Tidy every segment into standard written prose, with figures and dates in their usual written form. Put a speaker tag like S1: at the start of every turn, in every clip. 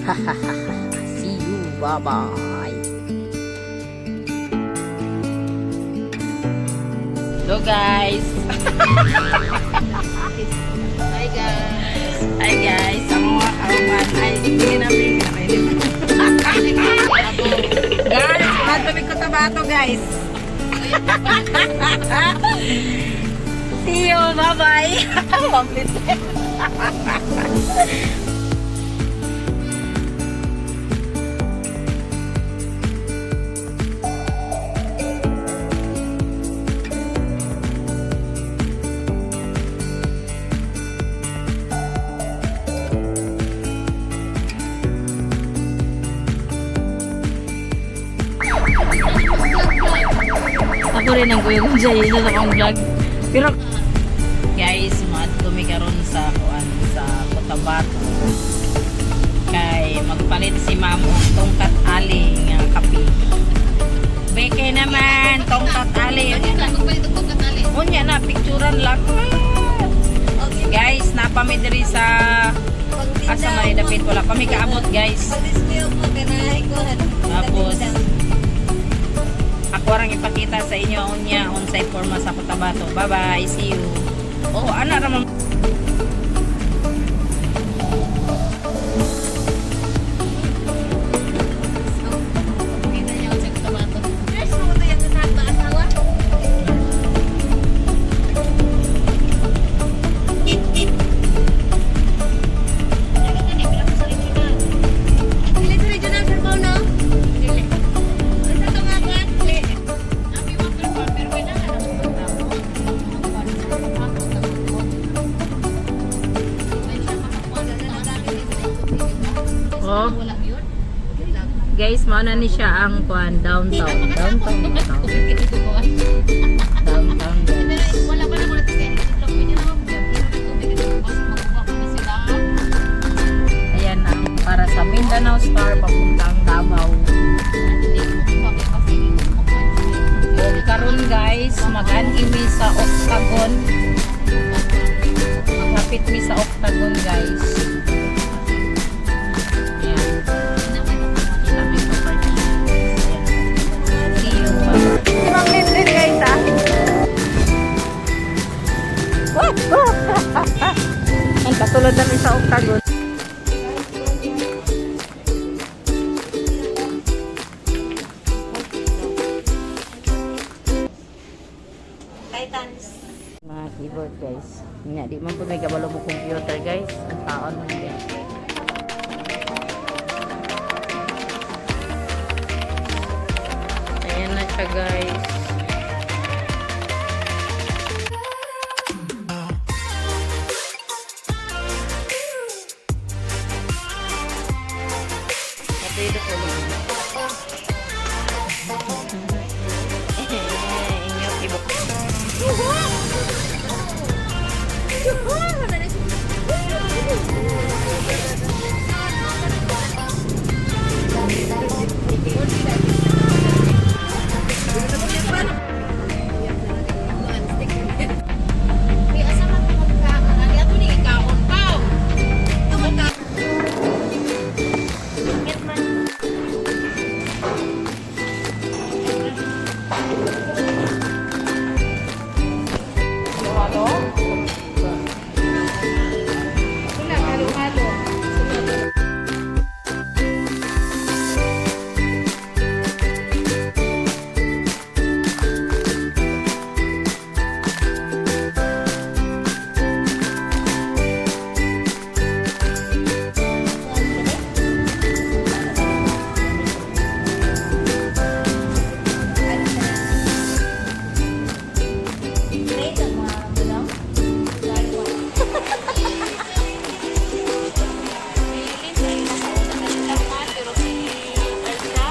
S1: See you. Bye-bye. Hello, guys.
S2: Hi, guys.
S1: Hi, guys. Ang mga kauban. Ay, hindi namin Guys, madami ko tabato, guys. See you. Bye-bye. Complete. Ako rin ang kuya kong Jay sa akong vlog. Pero guys, maadto mi karon sa kuan sa Cotabato. Kay magpalit si Ma'am og Tongkat Ali nga kape. Beke naman, Tongkat Ali. Unya na, picturean lang. Guys, napami diri sa asa may dapit, wala pa mi kaabot, guys. Tapos, ako rang ipakita sa inyo unya unsay forma sa Cotabato. Bye-bye. See you. Oh, ana ra man. Oh.
S2: Wala yun.
S1: Guys, mao na ni siya ang kuan downtown. Downtown. Downtown. Downtown, guys.
S2: Wala pa na muna tayo. Pwede na mag sila.
S1: Ayan ang para sa Mindanao Star papuntang Davao. O karon, guys, mag-anhi mi sa Octagon. Kapit mi sa Octagon, guys. Ayan. Kami pa parking. Ayan. See you. Bye. Si Ma'am Lindlin, guys, ah. What? Ang katulad namin sa Octagon.
S3: Titans.
S1: Mga keyboard, guys. Nga, di man po may kabalo mo computer, guys. Ang taon man, guys. Ayan na siya, guys. Ito ito po. Inyo, ibok.
S2: May asa man ko magkaon. Ali ato ni ikaon pa.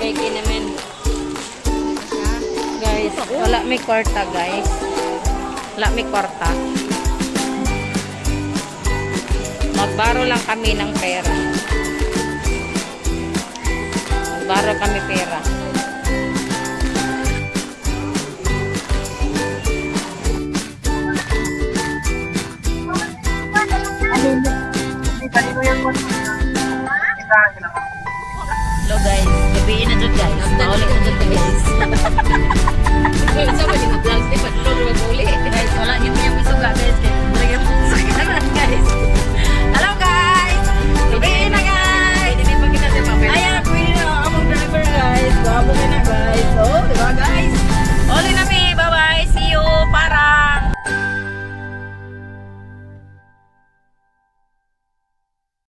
S1: Kay naman. Guys, wala may kwarta, guys. Wala may kwarta. Magbaro lang kami ng pera. Magbaro kami pera. Hello guys, gabi na jud, guys.